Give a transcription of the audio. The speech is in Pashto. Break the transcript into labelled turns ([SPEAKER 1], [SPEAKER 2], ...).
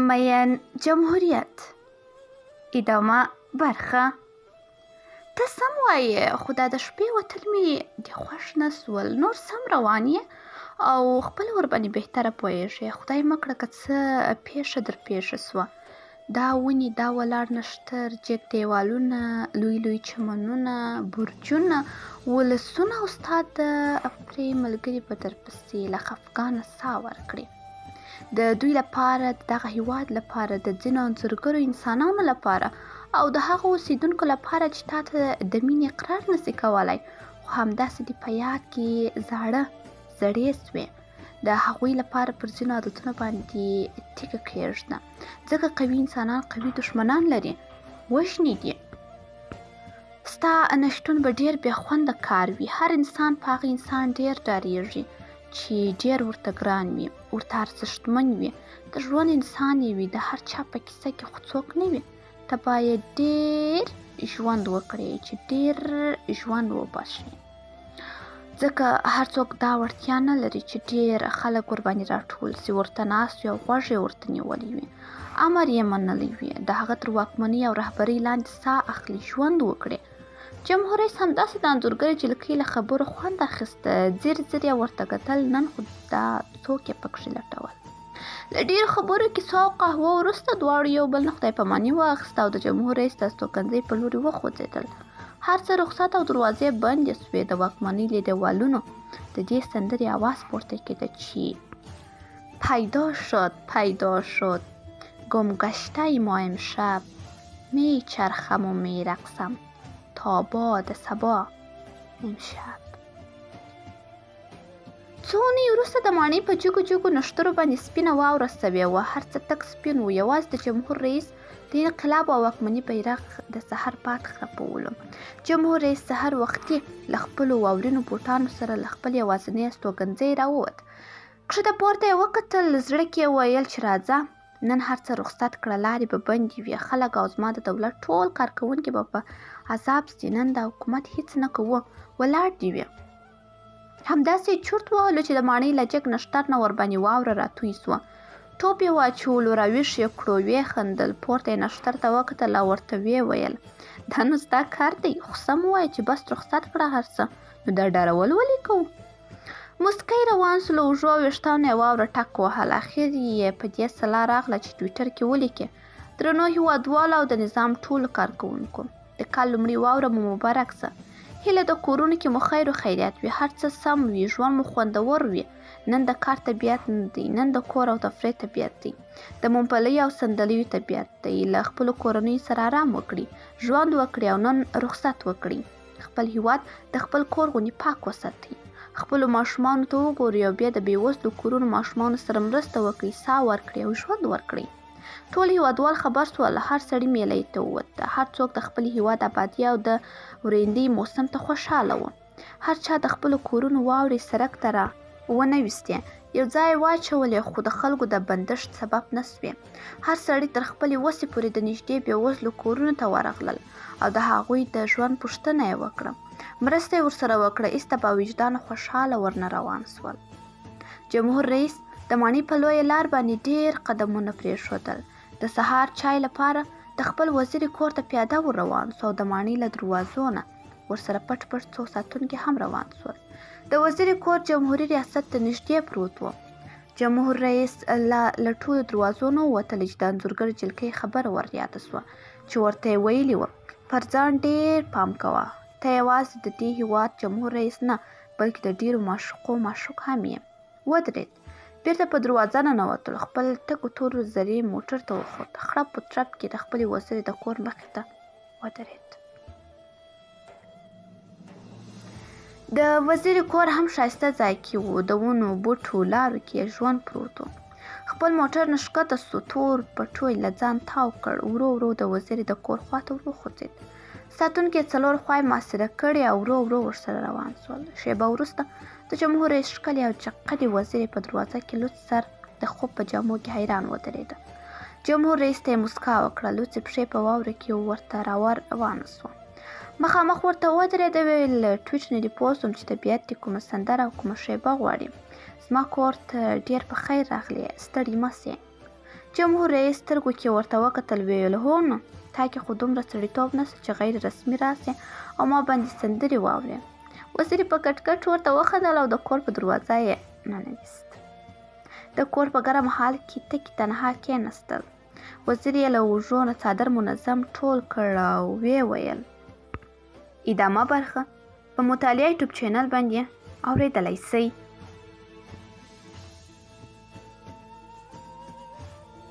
[SPEAKER 1] مین جمهوریت ادامه برخه. ته سم وایې، خو دا د شپې وتل مې دې خوښ نه شول. نور سم روان یې او خپله ورباندې بهتره پوهېږې. خدای مه کړه که څه پېښه در پېښه شوه. دا ونې، دا ولاړ نښتر، جګ دیوالونه، لوی لوی چمنونه، برجونه، ولسونه او ستا د پرې ملګري به درپسې له خفګانه ساه ورکړي. د دوی لپاره، د دغه هیواد لپاره، د ځینو انځورګرو انسانانو لپاره او د هغو اوسیدونکو لپاره چې تا ته د مینې اقرار نسي کولی، خو همداسې دې په یاد کې زاړه زړې سوې، د هغوی لپاره پر ځینو عادتونو باندې تیږه کښېږده، ځکه قوي انسانان قوي دښمنان لري، وژني دي. ستا نشتون به ډېر بې خونده کار وي. هر انسان په هغه انسان ډېر ډارېږي چې ډېر ورته ګران وي، ورته ارزښتمن وي، د ژوند انسان یې وي. د هر چا په کیسه کې خو څوک نه وي. ته باید ډېر ژوند وکړې چې ډېر ژوند وبښې، ځکه هر څوک دا وړتیا نه لري چې ډېر خلک ورباندې راټول سي، ورته ناست وي او غوږ یې ورته نیولی وي، امر یې منلی وي، د هغه تر واکمنۍ او رهبرۍ لاندې ساه اخلي، ژوند وکړي. جمهور رئیس همداسې د انځورګرې جلکۍ له خبرو خوند اخیسته، ځیر ځیر یې ورته کتل. نن خو دا څوک یې پکښې لټول. له ډېرو خبرو، کیسو او قهوو وروسته دواړو یو بل نه خدای پاماني واخیسته او د جمهور رئیس د استوګنځي په لوري وخوځېدل. هر څه رخصت او دروازې بندې سوې. د واکمنۍ له دیوالونو د دې سندرې اواز پورته کېده چې پیدا شد پیدا شد گم گشته ما امشب، می چرخم و می رقصم تا باد صبا امشب. څو اونۍ وروسته د ماڼۍ په جګو جګو نښترو باندې سپینه واوره سوې وه. هر څه تک سپین وو، یوازې د جمهور رئیس د انقلاب او واکمني بیرغ د سحر باد خرپولو. جمهور رئیس سحر وختي له خپلو واورینو بوټانو سره له خپل یوازنۍ استوګنځي راووت. کښته پورته یې وکتل، زړه کې یې ویل چې راځه نن هر څه رخصت کړه، لارې به بندې وي، خلک او زما د دولت ټول کارکوونکي به په عذاب سي. نن د حکومت هیڅ نه کوو، ولاړ دي وي. همداسې یې چورت وهلو چې د ماڼۍ له جګ نښتر نه ورباندې واوره راتوی سوه. ټوپ یې واچولو، راویښ یې کړو، ویې خندل، پورته یې نښتر ته وکتل او ورته ویې ویل: دا نو ستا کار دی، خو سم ووایه چې بس رخصت کړه هر څه، نو دا ډارول ولې کوو؟ موسکی روان سو، له اوږو او ویښتانو یې واوره ټک وهله. اخر یې په دې سلا راغله چې ټویټر کې ولیکي: درنو هیوادوالو او د نظام ټولو کارکوونکو، د کال لومړۍ واوره مو مبارک سه. هیله ده کورونو کې مو خیر و خیریت وي، هر څه سم وي، ژوند مو خوندور وي. نن د کار طبیعت نه دی، نن د کور او تفریح طبیعت دی، د ممپلیو او صندلیو طبیعت دی. له خپلو کورنیو سره ارام وکړي، ژوند وکړي او نن رخصت وکړي. خپل هیواد د خپل کور غوندې پاک وساتئ. خپلو ماشومانو ته وګورئ او بیا د بېوزلو کورونو ماشومانو سره مرسته وکړئ، ساه ورکړئ او ژوند ورکړئ. ټول هیوادوال خبر سول، هر سړی میلې ته ووت. هر څوک د خپل هیواد آبادي او د وریندۍ موسم ته خوشحاله و. هر چا د خپلو کورونو واورې سرک ته را ونه ویستې، یو ځای یې واچولې، خو د خلکو د بندښت سبب نه سوې. هر سړي تر خپلې وسې پورې د نږدې بېوزلو کورونو ته ورغلل او د هغوی د ژوند پوښتنه یې وکړه، مرسته یې ورسره وکړه، ایسته با وجدانه خوشحاله ورنه روان سول. جمهور رئیس د ماڼۍ په لویه لار باندې ډېر قدمونه پرېښودل. د سهار چای لپاره د خپل وزیر کور ته پیاده ور روان سو او د ماڼۍ له دروازو نه ورسره پټ پټ څو ساتونکي هم روان سول. د وزیر کور جمهوري ریاست ته نږدې پروت و. جمهور رئیس لا له ټولو دروازو نه ووتلی چې د انځورګر جلکۍ خبره ور یاده سوه چې ورته یې ویلي وه: پر ځان ډېر پام کوه، ته یوازې د دې هیواد جمهور رئیس نه، بلکې د ډېرو معشوقو معشوق هم یې. ودرېد، بیرته په دروازه ننوتلو، خپل تکو تورو زرې موټر ته وخوت، خړپ و ترپ کې د خپلې وزرې د کور مخې ته ودرېد. د وزیر کور هم ښایسته ځای کې و، د ونو بوټو لارو کې یې ژوند پروت و. خپل موټر نه ښکته سو، تور پټو یې له ځان تاو کړ، ورو ورو د وزیرې د کور خواته وخوځېد. ساتونکي یې څلور خوا یې محاصره کړې او ورو ورو ورسره روان سول. شېبه وروسته د جمهور رئیس ښکلې او چقدې وزیرې په دروازه کې لوڅ سر د خوب په جامو کې حیران ودرېده. جمهور رئیس ته یې موسکا وکړه، لوڅې پښې په واوره کې ورته راروانه سوه. مخامخ ورته ودرېده، ویل: له ټویټ نه دې پوه شوم چې طبیعت دې کومه سندره او کومه شېبه غواړي. زما کور ته ډېر په خیر راغلې، ستړې مه سې. جمهور رئیس سترګو کې ورته وکتل، ویل هو نو تا کې خو دومره سړیتوب نشته چې غیر رسمي راسې او ما باندې سندرې واورې. وزیري په کټ کټ ورته وخندل او د کور په دروازه یې ننویست. د کور په ګرم حال کې تکې تنها کېناستل. وزیر یې له اوږو نه څادر منظم ټول کړ او ویې ویل. ادامه برخه په مطالعه یوټیوب چینل باندې اورېدلی سئ.